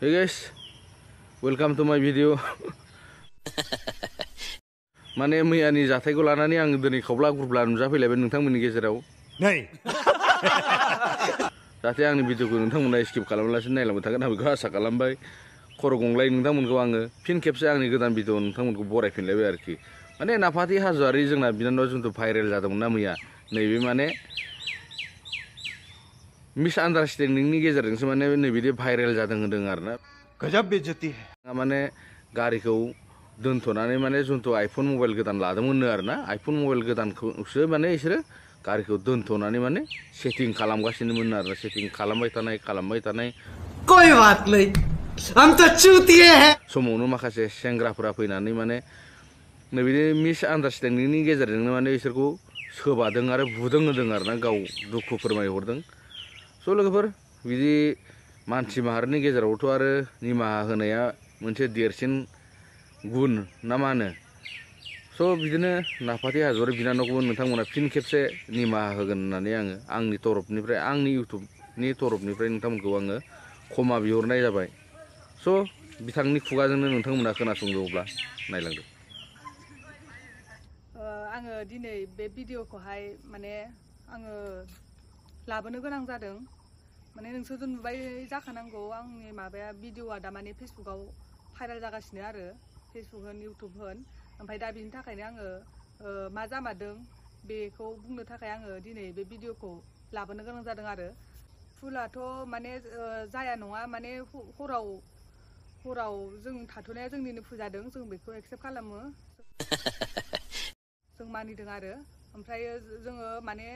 Hey guys, welcome to my video. माने मैयानि जाथायखौ लानानै आं दिनै खावब्ला गुरब्ला नुजाफैलायबाय नोंथांमोननि गेजेराव। जाहाथे आंनि भिडिअखौ नोंथांमोना स्किप खालामालासिनो नायलांबाय थागोन आं बेखौ आसा खालामबाय। खर' गंग्लाय नोंथांमोनखौ आङो फिन खेबसे आंनि गोदान भिडिअ नोंथांमोनखौ बरायफिनलायबाय आरोखि। माने नाफाथि हाजोआरि जोंना बिनानाव जिथु भाइरेल जादोंमोन ना मैया, नैबे माने मिसआन्डारस्टेन्डिंनि गेजेरजोंसो माने नैबिदि भाइरेल जादों होनदों आरोना। गजब बेइज्जती है। माने गारिखौ दोनथ'नानै माने जुन्थु आइफन मबाइल गोदान लादोंमोननो आरोना। आइफन मबाइल गोदानखौसो माने बिसोरो गारिखौ दोनथ'नानै माने सेटिं खालामगासिनोमोन आरो सेटिं खालामबाय थानाय कोई बात नहीं, हम तो चूतिए हैं। समावनो माखासे सेंग्राफोरा फैनानै माने नैबिदि मिसआन्डारस्टेन्डिंनि गेजेरजोंनो माने बिसोरखौ सोबादों आरो बुदों होदों आरोना, गाव दुखु फोरमायहरदों। स' लोगोफोर, बिदि मानसि माहारिनि गेजेरावथ' आरो निमाहा होनाया मोनसे देरसिन गुन ना मा होनो। स' बिदिनो नाफाथि हाजोआरि बिनानावखौबो नोंथांमोना फिन खेबसे निमाहा होगोन होननानै आङो आंनि तरफनिफ्राय, आंनि इउटुबनि तरफनिफ्राय नोंथांमोनखौ आङो क्षमा बिहरनाय जाबाय। स' बिथांनि खुगाजोंनो नोंथांमोना खोनासंदोंब्ला नायलांदो। आङो दिनै बे भिडिअखौहाय माने आङो लाबोनो गोनां जादों। माने नोंसोरथ' नुबाय जाखानांगौ, आंनि माबाया भिडिअआ दा माने फेसबुकाव भाइरेल जागासिनो आरो, फेसबुक होन इउटुब होन। ओमफ्राय दा बिनि थाखायनो आङो मा जामारदों बेखौ बुंनो थाखाय आङो दिनै बे भिडिअखौ लाबोनो गोनां जादों आरो। फुलाथ' माने जाया नङा, माने हराव जों थाथ'नाया जोंनिनो फुजादों, जों बेखौ एक्सेप्ट खालामो, जों मानिदों आरो। ओमफ्रायो जोङो माने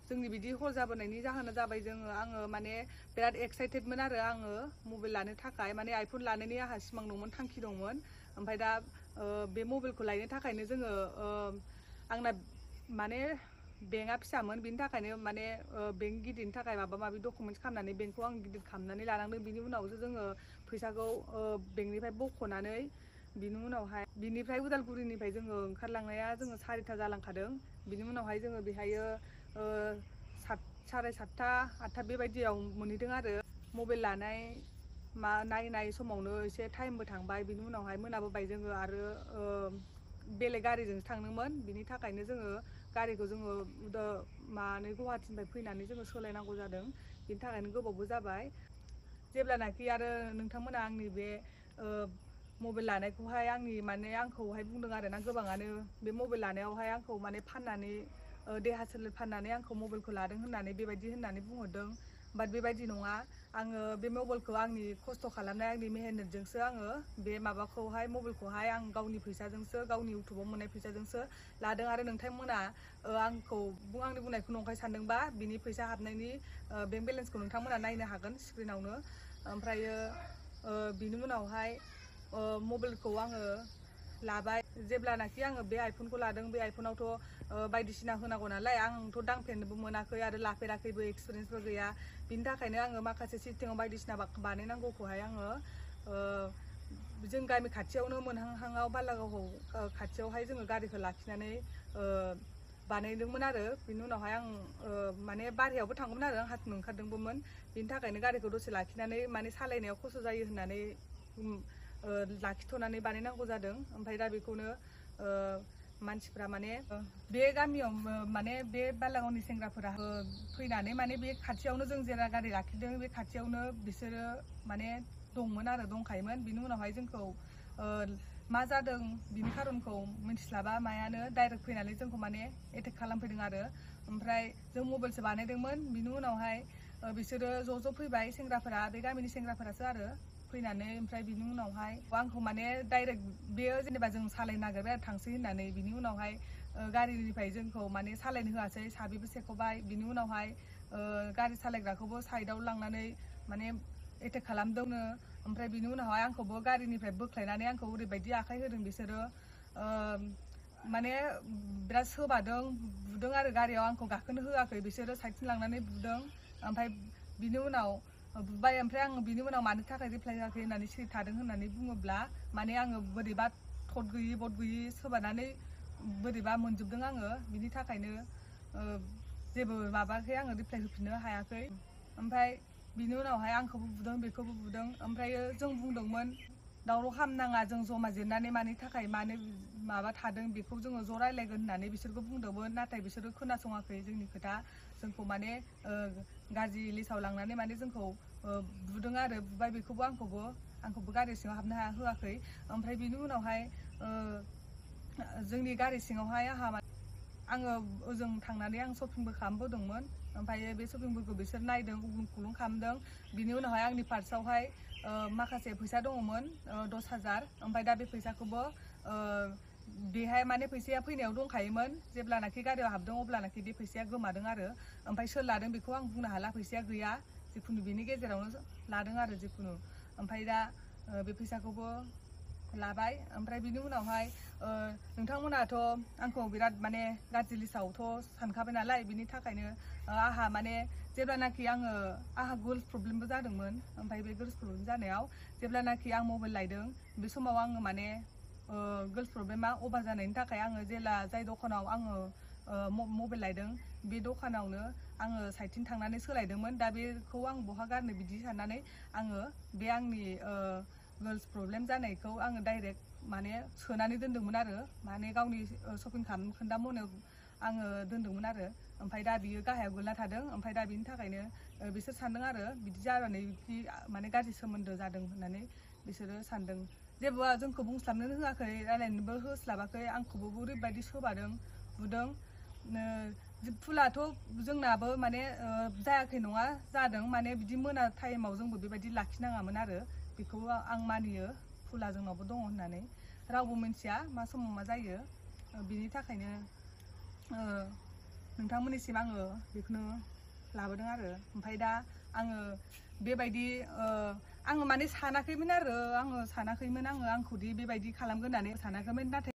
जोंनि बिदि हर जाबोनायनि जाहोना जाबाय आङो माने बिराद एक्साइटेडमोन आरो आङो मबाइल लानो थाखाय, माने आइफन लानायनि आंहा सिमां दंमोन, थांखि दंमोन। ओमफ्राय दा बे मबाइलखौ लायनो थाखायनो जोङो आंना माने बेंकआ फिसामोन, बिनि थाखायनो माने बेंक गिदिरनि थाखाय माबा माबि डकुमेन्ट्स खालामनानै बेंकखौ आं गिदिर खालामनानै लानांदों। बिनि उनावसो जोङो फैसाखौ बेंकनिफ्राय बख'नानै बिनि उनावहाय बिनिफ्राय उदालगुरिनिफ्राय जोङो ओंखारलांनाया जोङो 4ता जालांखादों। बिनि उनावहाय जोङो बेहायो 7:30, 8ता बेबायदियाव मोनहैदों आरो। मबाइल लानाय नायनाय समावनो एसे टाइमबो थांबाय, बिनि उनावहाय मोनाबोबाय जोङो आरो बेलेग गारिजोंसो थांदोंमोन। बिनि थाखायनो जोङो गारिखौ जोङो गुवाहाटिनिफ्राय फैनानै जोङो सोलायनांगौ जादों। बिनि थाखायनो गोबावबो जाबाय। जेब्लानाखि आरो नोंथांमोना आंनि बे मबाइल लानायखौहाय आंखौहाय बुंदों आरो ना गोबाङानो, बे मबाइल लानायावहाय आंखौ माने फाननानै देहा सोलेर फाननानै आंखौ मबाइलखौ लादों होननानै बेबायदि होननानै बुंहरदों। बाट बेबायदि नङा, आङो बे मबाइलखौ आंनि खस्थ' खालामनाय, आंनि मेहनतजोंसो आङो बे मबाइलखौहाय आं गावनि फैसाजोंसो, गावनि इउटुबाव मोननाय फैसाजोंसो लादों। आरो नोंथांमोना आंनि बुंनायखौ नंखाय सानदोंबा बिनि फैसा हाबनायनि बेंक बेलेन्सखौ नोंथांमोना नायनो हागोन स्क्रिनावनो। ओमफ्रायो बिनि उनावहाय मबाइलखौ आङो लाबाय। जेब्लानाखि आङो बे आइफनखौ लादों, बे आइफनावथ' बायदिसिना होनांगौ नालाय, आंथ' दांफेरनोबो मोनाखै आरो लाफेराखैबो, एक्सपिरियेन्सबो गैया। बिनि थाखायनो आङो माखासे सिस्टेमाव बायदिसिना बानायनांगौखौहाय आङो जों गामि खाथियावनो मोनहांहाङाव बालागावखौ खाथियावहाय जोङो गारिखौ लाखिनानै बानायदोंमोन आरो। बिनि उनावहाय आं माने बारहायावबो थांगौमोन आरो, आं हाथिनो ओंखारदोंबोमोन। बिनि थाखायनो गारिखौ दसे लाखिनानै माने सालायनायाव खस्थ' जायो होननानै लाखिथ'नानै बानायनांगौ जादों। ओमफ्राय दा बेखौनो मानसिफ्रा माने बे गामियाव माने बे बालागावनि सेंग्राफोरा फैनानै माने बे खाथियावनो जों जेरा गारि लाखिदों बे खाथियावनो बिसोरो माने दंखायोमोन। बिनि उनावहाय जोंखौ मा जादों बिनि खारनखौ मिथिस्लाबा मायानो डाइरेक्ट फैनानै जोंखौ माने एटेक खालामफैदों आरो। ओमफ्राय जों मबाइलसो बानायदोंमोन। बिनि उनावहाय बिसोरो ज' फैबाय, सेंग्राफोरा, बे गामिनि सेंग्राफोरासो आरो फैनानै। ओमफ्राय बिनि उनावहाय आंखौ माने डाइरेक्ट बेयो जेनेबा जों सालायनो नागिरबाय आरो थांसै होननानै, बिनि उनावहाय गारिनिफ्राय जोंखौ माने सालायनो होआसै, साबिबो सेख'बाय। बिनि उनावहाय गारि सालायग्राखौबो साइडआव लांनानै माने एटेक खालामदोंनो। ओमफ्राय बिनि उनावहाय आंखौबो गारिनिफ्राय बोख्लायनानै आंखौ ओरैबायदि आखाइ होदों बिसोरो, माने बिराद सोबादों, बुदों आरो। गारियाव आंखौ गाखोनो होआखै, बिसोरो साइडथिं लांनानै बुदों। ओमफ्राय बिनि उनाव बुबाय। ओमफ्राय आं बिनि उनाव मानि थाखाय रिप्लाय होआखै होननानै सिरि थादों होननानै बुङोब्ला, माने आङो बोरैबा थद गैयि सोबानानै बोरैबा मोनजोबदों आङो। बिनि थाखायनो जेबो माबायाखै, आङो रिप्लाय होफिननो हायाखै। ओमफ्राय बिनि उनावहाय आंखौबो बुदों बेखौबो बुदों ओमफ्रायो जों बुंदोंमोन दावराव खालामनाङा जों जमा जिरनानै मानि थाखाय मानो माबा थादों बेखौ जोङो ज' रायलायगोन होननानै बिसोरखौ बुंदोंमोन नाथाय बिसोरो खोनासङाखै जोंनि खोथा जोंखौ माने गाज्रि लिस्टआव लांनानै माने जोंखौ बुदों आरो बुबाय बेखौबो आंखौबो गारि सिङाव हाबनो होआखै ओमफ्राय बिनि उनावहाय जोंनि गारि सिङावहाय आङो ओजों थांनानै आं शपिंबो खालामबोदोंमोन ओमफ्राय बे शपिंफोरखौ बिसोर नायदों उग्लुं खुग्लुं खालामदों बिनि उनावहाय आंनि पार्सआवहाय माखासे फैसा दङमोन 10,000 ओमफ्राय दा बे फैसाखौबो बेहाय माने फैसाया फैनायाव दंखायोमोन जेब्लानाखि गारियाव हाबदों अब्लानाखि बे फैसाया गोमादों आरो ओमफ्राय सोर लादों बेखौ आं बुंनो हाला फैसाया गैया जिखुनु बेनि गेजेरावनो लादों आरो जिखुनु ओमफ्राय दा बे फैसाखौबो लाबाय ओमफ्राय बिनि उनावहाय नोंथांमोनाथ' आंखौ बिराद माने गाज्रि लिस्टआवथ' सानखाबाय नालाय बिनि थाखायनो आहा माने जेब्लानाखि आहा गर्ल्स प्रब्लेमबो जादोंमोन ओमफ्राय बे गर्ल्स प्रब्लेम जानायाव जेब्लानाखि आं मबाइल लायदों बे समाव आङो माने गर्ल्स प्रब्लेमा अभार जानायनि थाखाय आङो जाय दखानाव आङो मबाइल लायदों बे दखानावनो आङो साइडथिं थांनानै सोलायदोंमोन दा बेखौ आं बहा गारनो बिदि साननानै आङो बे आंनि गर्ल्स प्रब्लेम जानायखौ आङो डाइरेक्ट माने सोनानै दोनदोंमोन आरो माने गावनि शपिं खालामनो खोन्दा मनायाव आङो दोनदोंमोन आरो ओमफ्राय दा बियो गाहायाव गोलैना थादों ओमफ्राय दा बिनि थाखायनो बिसोर सानदों आरो बिदि जानानै बिदि माने गाज्रि सोमोन्दो जादों होननानै बिसोरो सानदों जेबो जोंखौ बुंस्लाबनोनो होआखै रायलायनोबो होस्लाबाखै आंखौबो ओरैबायदि सोबादों बुदों फुलाथ' जोंनाबो माने जायाखै नङा जादों माने बिदि मोना टाइमाव जोंबो बेबायदि लाखिनाङामोन आरो बेखौ आं मानियो फुला जोंनावबो दङ होननानै रावबो मिन्थिया मा समाव मा जायो बिनि थाखायनो नोंथांमोननिसिम आङो बेखौनो लाबोदों आरो ओमफ्राय दा आङो बेबायदि आङो माने सानाखैमोन आरो आंखौदि बेबायदि खालामगोन होननानै सानाखैमोन नाथाय